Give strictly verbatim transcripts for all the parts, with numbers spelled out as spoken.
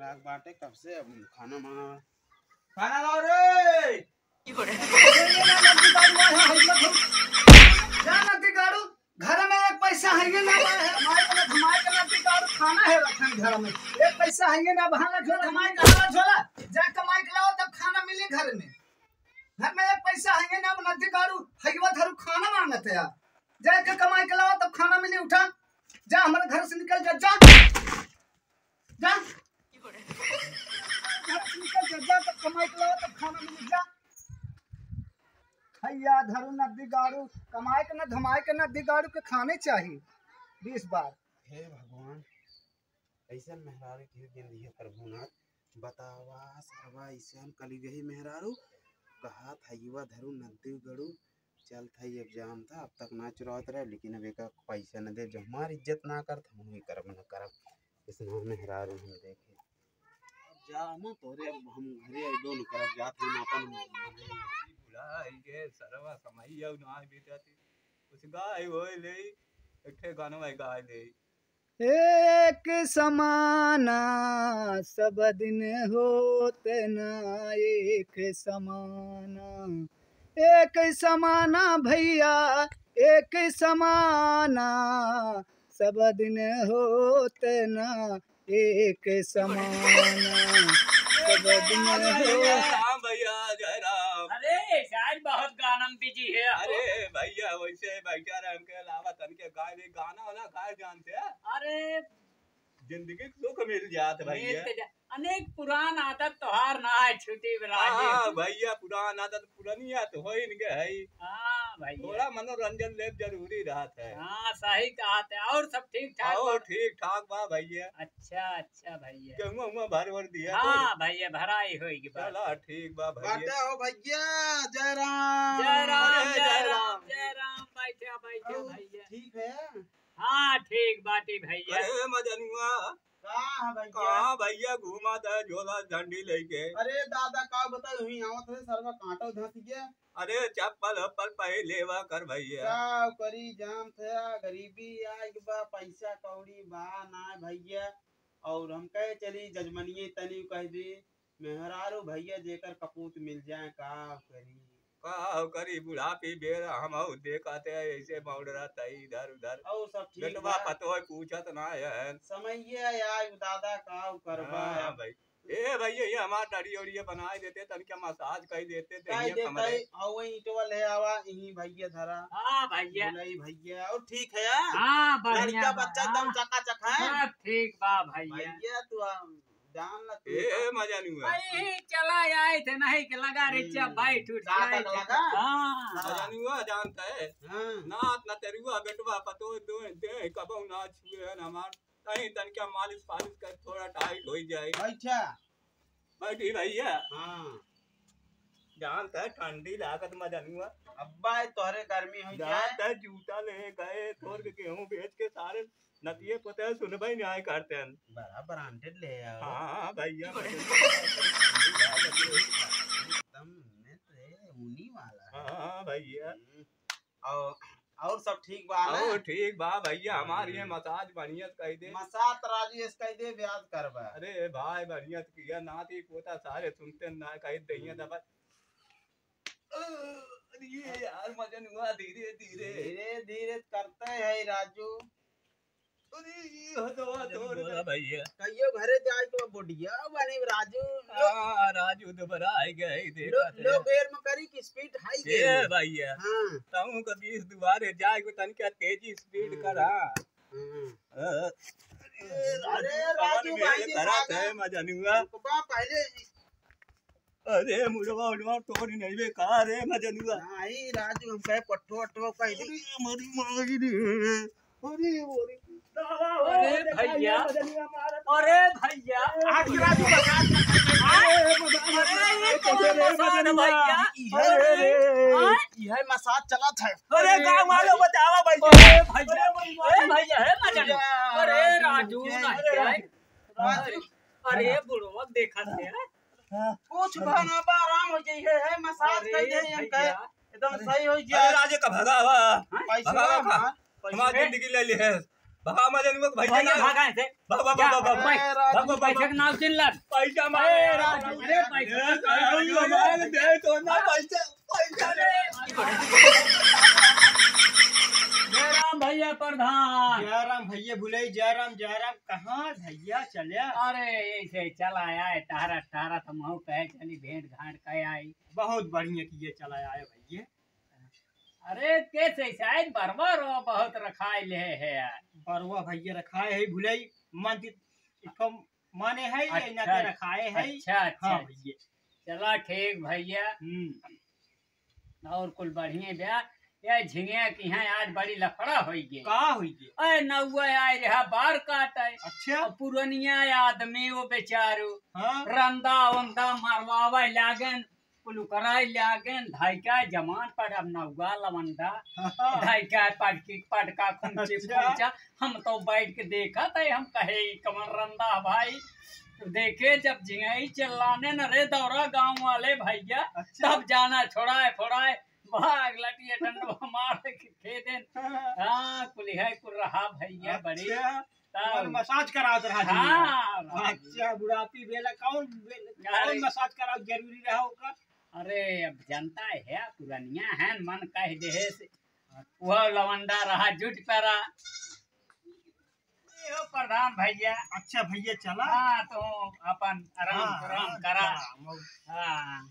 आग बाटे कब से, अब खाना मांगा। खाना लाओ रे। जा नद्दी गाड़ू, घर में एक पैसा है ना, मारे ना धमाए के नद्दी गाड़ू, खाना है रखन घर में, एक पैसा है ना, बहाना झोला, धमाए के हवा झोला, जा कमाई के लाओ तब खाना मिली घर में। घर में एक पैसा है ना, नद्दी गाड़ू, हइवा धरू खाना मांगत है। जा के कमाई के लाओ तब खाना मिली, उठा, जा हमारे घर से निकल जा, जा। जा। घर से निकल जा, जा, तब कमाई के लाओ, तब खाना मिली, जा। हइवा धरू नद्दी गाड़ू, कमाई के ना, धमाई के नद्दी गाड़ू के खाने चाही बीस बार। हे भगवान, ऐसन मेहरारू के दिन दिए प्रभुनाथ, बतावा सरवा, ऐसन कलयुगी मेहरारू, कहात हइवा धरू नद्दी गाड़ू, चलत है exam था, अब तक ना चुरावत रहे, लेकिन अब एका पैसा न दे, जो हमार इज्जत ना करत, हम ही करब न करब। इसने मेहरारू हम देखे। अब जा ना तोरे, अब हम घरे अइबो न करब, जात हम अपन। बुढ़ा है ये सरवा, समैया ना बीतती। कुछ गाय होए ले, एक ठे गाना गाय ले। एक समाना सब दिन होत ना, एक समाना, एक समाना भइया, एक समाना सब दिन होत ना, एक समाना सब दिन हो। राम भइया, जय राम। अरे, शायद बहुत गाना में busy है। अरे भइया, वैसे बैठा रहे, हमके अलावा तनिके गाय दे, गाना वाला गाय जानते हैं? अरे, जिंदगी के सुख मिल जात भइया। मिल तो जा-, अनेक पुरान आदत तोहार ना है छूटी वाला हाँ, जी। भइया, पुरान आदत पुरनिया तो हो ही नहीं है। हाँ, भइया। थोड़ा मनोरंजन ले जरूरी रहत है। हाँ, सही कहत है। और सब ठीक ठाक और बा? ठीक ठाक बा भइया। अच्छा, अच्छा भइया। गेहूं उहुआ भर भर दिया हाँ, तो? भइया, भराई होई की बात। चला, ठीक बा भइया। बाटा हो भइया, जय राम। जय राम, अरे, जय जय राम, राम। जय राम। बैठा, बैठा और भइया। ठीक है? हाँ, ठीक बाटी भइया। अरे मजनुआ, का है भइया? कहाँ भइया घूमत है झोला झंडी लेके? अरे दादा, का बताई, हुई आवत है सरवा कांटो धंस गया। अरे चप्पल उप्पल पहन लेवा कर भइया। का करी, जानत है गरीबी आइग बा, पैसा कौड़ी बा ना भइया। और हम कहे चली जजमनिये तनी कह दी, मेहरारू भइया जेकर कपूत मिल जाए, का करी? का करी, बुढ़ापी बेरा हम देखत है ऐसे मौड़ रहत है इधर उधर। और सब ठीक बेटवा बा? पतोह पूछत ना है। समैया आइग दादा, का करबा? हाँ भाई। ए भइया, ये हमार दाढ़ी ओढ़ी बनाए देते, तनिका massage कर देते, कह देहिया देते कमरे। और वही ईंटवा ले आवा, यही भइया धरा। हाँ भइया। बोलाई भइया, और ठीक है यार? हाँ, बढ़िया लड़का बा। बच्चा एकदम हाँ। चकाचक है। सब ठीक बा भइया। भइया तू आ, जान ला तू। ए मजनुआ। भाई, चला आए थे, नहीं के लगा रे, हम्म। चा भाई टूट का जाए तक थे। लगा? हाँ। मजनुआ जानता है? हाँ। नात नतरुआ बेटवा पतोह दो दे, कबहू ना छुए हन हमार। कहीं तनिका मालिश पालिश कर, थोड़ा tight हो जाए। अच्छा। बैठी भइया। हाँ। जानता है ठंडी लागत मजनुआ। अब्बा, ये तोहरे गर्मी हो जाए। जानता है जूता ले गए, थोड़ के गेहूं बेच के सारे नतिये पोते सुनबे नहीं आए करते हैं। बड़ा branded ले आओ। हाँ भइया। एकदम उन्हीं वाला है। हाँ भइया। हम्म। और, और सब ठीक बा ना? और ठीक बा भइया, हमार ये हम्म। Massage बढ़िया से कह दे। Massage तो राजू ऐसे कह दे, ब्याज करबा। अरे भाई, बढ़िया से किया, नाती पोता सारे सुनते ना, कह दे, हम्म। दबा। अरे यार, मजनुआ, धीरे, धीरे। धीरे, धीरे करते हैं, राजू। अरे, ये हदवा तोड़ दे। भइया। कहियो घरे जाए तो बुढ़िया बने राजू। हाँ, राजू दोबारा आ गए, देखा लो, थे। लो, बेर में करी कि speed high ए गई। भइया। हाँ। तहूँ का बीस दुआरे जाए को तनिका तेजी speed हम्म। करा। हम्म। अ, अरे, अरे, राजू कवन भाई मेरे जी, करा भागा। थे, मजनुआ। रुकबा पहले। अरे, मुड़वा, उड़वा, तोड़ नहीं बे का रे, मजनुआ? नहीं, राजू, हम कहे पट्ठो, अट्ठो कह दी। अरे, मरी माई रे। अरे, अरे। अरे, अरे, भइया। मजनुआ मारत। अरे, भइया। आज के राजू बता। अरे, मजाक अरे, मत ये कर, कौन रे, मसान है मजनुआ। भइया? अरे, अरे। हाँ? यह massage चला था। अरे, गाँव वालों बचावा भइया। अरे, भइया। अरे, भइया, हे मजनुआ। अरे, राजू, अरे, नहीं, राजू। अरे, बुढ़वा देखा थे। कुछ बहाना बा, आराम हो जाई है, है massage अरे कर दे इनका, भइया। एकदम अरे। सही हो अरे जाए। राजे का भगा हुआ। हाँ? पैसा भगा हुआ। हमार, पैसा हमार में? जिंदगी ले ली है। भगा मजे नहीं, भैया भैया ना। भागा ऐसे। भाग, भाग, जा, भाग, भाग, भाग। पैसा, भाग, भाग, भाग, पैसा भाग। के नाम चिल्ला। पैसा मांग ए, रहा है। राजू, अरे, पैसा ए, का राजू, राजू, मांग दे तो ना पैसा, पैसा दे। जय राम भैया प्रधान। जय राम भैया भुलई, जय राम, जय राम। कहाँ भैया चले? अरे, ऐसे चला आए, टहरा, टहरा, तो महू कहे चली भेंट घाट कर आई। बहुत बढ़िया किए चला आए भैया। अरे, कैसे शायद बरवा रो बहुत रखाए ले है यार। बरवा भैया रखाए है भुलई, मन की एक ठो माने है, ये अच्छा, नाते रखाए है। अच्छा, अच्छा, हाँ अच्छा। भैया। चला ठीक भैया। हम्म। और कुल बढ़िया बा। ये झिंगिया की यहाँ आज बड़ी लफड़ा होई गे। का होई गे? अरे नौआ आए रहा बार काटे। अच्छा। और पुरनिया आदमी वो बेचारू हाँ। रंदा उंदा मरवावे लागन। कुल उकराए लागेन, धाइका जमान पर अब नौआ लवंडा, हाँ। धाइका पटकी पटका खुंची अच्छा। खुंचा, हम तो बैठ के देखत है, हम कहे, "ई कमर रंदा है भाई?" तो देखे जब झिंगई चिल्लाने न रे दौरा गाँव वाले भैया, अच्छा। तब जाना छोड़ाए फोड़ाए, भाग लटिए डंडवा मार के खेदेन। हाँ। हाँ, कुल है कुल रहा भैया बड़ी। अच्छा। तब हमार मसाज करावत रहा जी। हाँ, भाई। अच्छा, बुढ़ापी बेला कौन बे-, अरे। कौन मसाज करावत जरूरी रहा ओकर? अरे, अब जनता है, पुरनिया है, मन कह देहे से। अच्छा। वो लवंडा रहा, जुट पड़ा। ये हो प्रधान भैया। अच्छा भैया, चला। हाँ, तो अपन आराम, हाँ, आराम हाँ, करा। चला, मऊ- हाँ।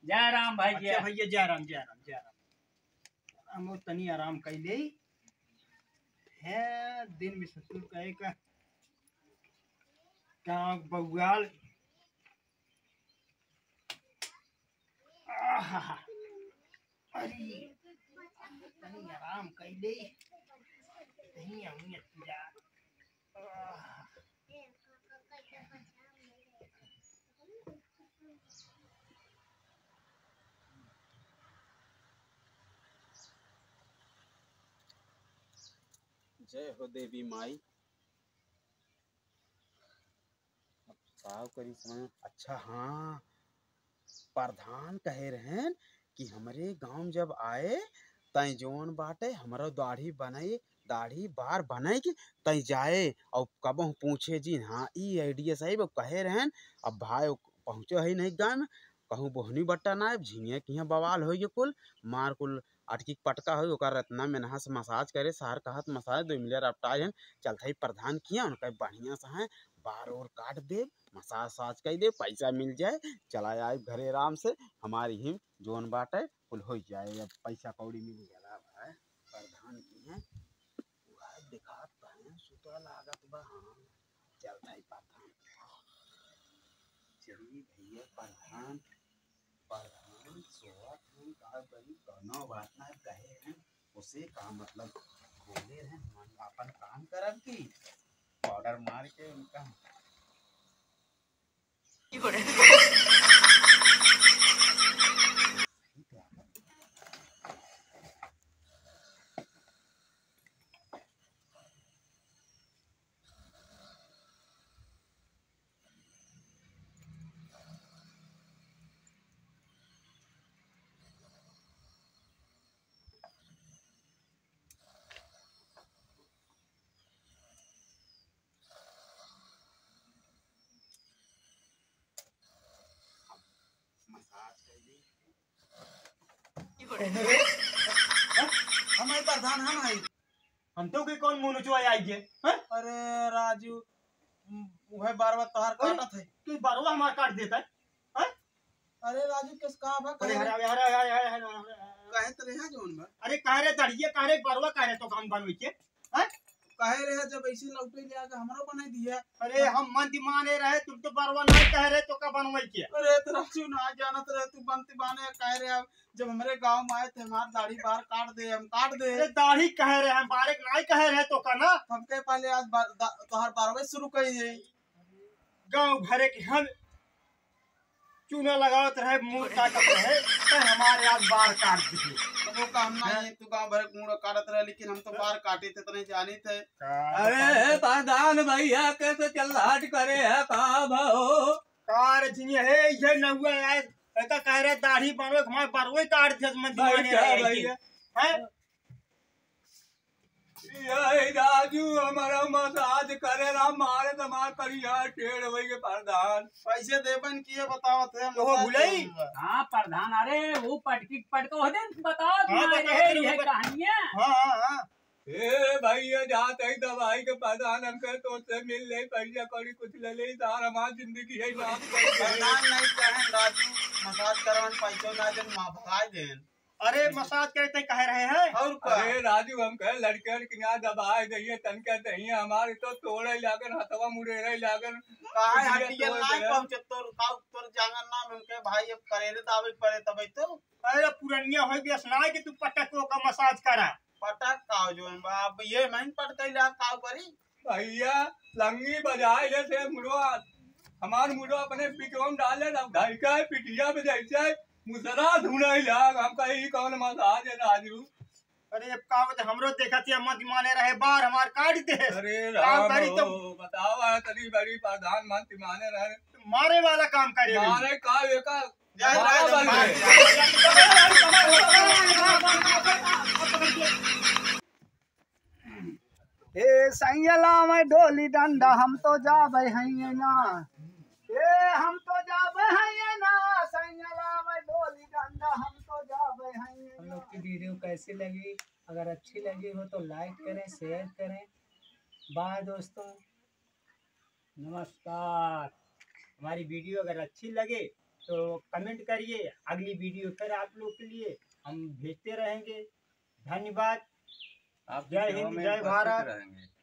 जय राम भैया। अच्छा भैया, जय राम, जय राम, जय राम। हम तनी आराम कैले। है, दिन में ससुर कहे का, का बउआल। आहा, अरे, तनी आराम कैले। तनी अमियत जा। आहा। जय हो देवी माई। अब का करी समझ में? अच्छा हाँ, प्रधान कहे रहेन कि हमरे गाँव में जब आए, तैं जौन बाटे हमरो दाढ़ी बनाई, दाढ़ी बार बनाई कि तैं जाए और कबहूँ पूछे जिन, हाँ, ई idea सही बा, कहे रहेन। अब भाई पहुँचे ही नहीं गाँव में, कहूँ बोहनी बट्टा ना आए, झिंगिया किहाँ बवाल होई गे कुल, मार कुल अटकी पटका होई, ओकर रतना मेनहा से मसाज करे, सार कहत मसाज, दो मिलिया रपटाए हन, चलत हई प्रधान किहाँ, उनका बढ़िया से हैं, बार ओर काट दे, मसाज साज कई दे, पैसा मिल जाए, चला आए घरे आराम से, हमारी ही जौन बाटे, कुल हो जाए, अब पैसा कौड़ी मिल गया भाई, प्रधान किहाँ, उहाँ दिखात हैं, सुता लागत बा, हाँ, चल भाई प्रधान, चलिए भैया प्रधान, प्रधान सोवत हैं, का करी, कौनो बात ना कहे हैं, उसे का मतलब बोले हैं, हम अपन काम करब की पाउडर मार के उनका मसाज कर दी। अरे, हम आई प्रधान, हम आई। हम तो के कौन मुँह नचवा आई है, हैं? अरे राजू, उम, वह बारवा तोहार अरे, काटत है। तू बारवा हमार काट देता है, हैं? अरे राजू, किस का बा? अरे, कहे अरे, अरे, अरे, अरे, अरे, अरे, अरे। कहे तो रहे जौन बा। अरे, कह रहे दड़िया, कह रहे बारवा, कह रहे तो काम बनवे के, हैं? कहे रहे जब ऐसे लौटे ले आके हमरो बनाई दिया। अरे, हम मन दिमाने रहे, तुम तो बारवा नहीं कह रहे तो का बनवे के। अरे, तो राजू ना जानत रहे, तू मन दिमाने कह रहे अब जब हमरे गाँव में आए थे, हमार दाढ़ी बार काट दे, हम काट दे। अरे दाढ़ी कहे रहे, हम बारे के नाई कहे रहे तो का ना? हमके पहले आज बार-, दा-, तोहार बारवे शुरू करी है। गाँव भरे के हम चूना लगावत रहे, मूड़ काटत रहे, तो हमारे आज बार काट दिए। तो वो काम ना है, तू गाँव भरे के मूड़ काटत रहे, लेकिन हम तो बार काटे थे, इतने जाने थे। अरे प्रधान भैया, कैसे चिल्लाहट करे है, कहाँ भा हो? का रे झिंगे, हे, ये नौआ आए, एका कह रहे दाढ़ी बनवे, हमारे बरवे काट दिया, मन दिमाने रहे भैया। हैं? यही राजू हमारा मसाज करे ला, मारे तो मार करी यहाँ टेढ़ होई के प्रधान। पैसे देबन किए बतावत है, तो मसाज भुलई? करूंगा। हाँ प्रधान, अरे वो पटकी पटको हो दिन बताओ हाँ, तुम्हारे बताओ, ये बताओ। कहानियाँ। हाँ, हाँ, हाँ। ए भैया, जात ही दवाई के प्रधान हमके तो से मिल ले, पैसा कौड़ी कुछ ले ले, तार हमार जिंदगी है नाश कर दे। प्रधान नहीं कहें राजू, मसाज करवन पैसो ना देन, माँ भगाए देन। अरे मसाज करे ते कह रहे हैं। और का? अरे राजू, हम कहे लड़के लड़कियां दबाए दइए, तनके दहिए, हमारे तो तोड़े लागन, हथवा मुड़ेरे लागन। काहे कुछ हड्डियां तोड़ नहीं दे। पहुंचे तोर, का तोर जांगर नाम हमके भाई, अब करेले दावे पड़े तबे तो। अरे पुरनिया हो गया, सुनाए कि तू पटक को का मसाज करा। पटक का जो है बा, अब ये मैं पटकैला का करी? भैया, लंगी बजाए ले से मुड़वा, हमार मुड़वा अपने पिटवा में डाले, अब ढाई का है, पिटिया में जैसे मुसरा धुनाई लाग, हम कहे, "ई कौन मसाज है राजू?" अरे, अब का होत, हमरो देखत ही अम्मा जी माने रहे, बार हमार काट दे। अरे का राम करी हो, तब? बताओ, आ तनी बड़ी प्रधानमंत्री माने रहे। मारे वाला काम करे रही। मारे का, एका जय मारा राम बन राम। गए। ए सैया लावे डोली डंडा, हम तो जाबे हइये ना। ए हम तो जाबे हइये ना, सैया लावे डोली डंडा, हम तो जाबे हइये हम ना। लोग की वीडियो कैसी लगी? अगर अच्छी लगी हो तो लाइक करें, शेयर करें। बाय दोस्तों, नमस्कार। हमारी वीडियो अगर अच्छी लगे तो कमेंट करिए, अगली वीडियो फिर आप लोग के लिए हम भेजते रहेंगे। धन्यवाद। आपकी जय सेवा हिंद, में जय उपस्थित भारत। रहेंगे।